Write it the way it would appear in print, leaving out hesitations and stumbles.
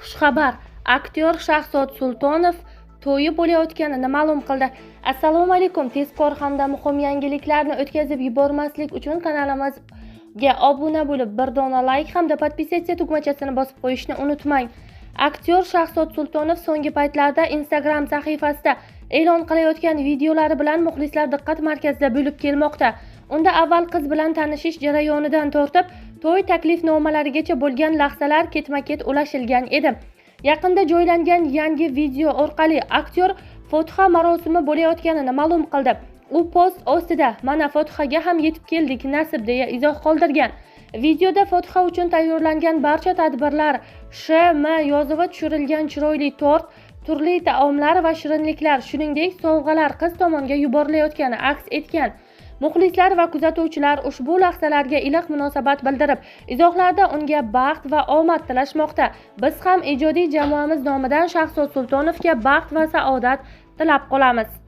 Xushxabar: aktyor Shahzod Sultonov to'yi bo'layotganini ma'lum qildi. Assalomu alaykum. Tezkor hamda muhim yangiliklarni o'tkazib yubormaslik uchun kanalimizga obuna bo'lib, bir dona layk hamda подписаться tugmachasini bosib qo'yishni unutmang. Aktyor Shahzod Sultonov so'nggi paytlarda Instagram sahifasida e'lon qilayotgan videolari bilan muxlislar diqqat markazida bo'lib kelmoqda. Unda avval qiz bilan tanishish jarayonidan tortib, to'y taklifnomalarigacha bo'lgan lahzalar ketma-ket ulashilgan edi. Yaqinda joylangan yangi video orqali aktyor fotiha marosimi bo'layotganini ma'lum qildi. U post ostida "Mana fotihaga ham yetib keldik, nasib" deya izoh qoldirgan. Videoda fotiha uchun tayyorlangan barcha tadbirlar, SHM yozuvi tushirilgan chiroyli tort, turli taomlar va shirinliklar, shuningdek, sovg'alar qiz tomonga yuborilayotgani aks etgan. Muxlislar va kuzatuvchilar ushbu lahzalarga iliq munosabat bildirib, izohlarda unga baxt va omad tilashmoqda. Biz ham ijodiy jamoamiz nomidan Shahzod Sultonovga baxt va saodat tilab qolamiz.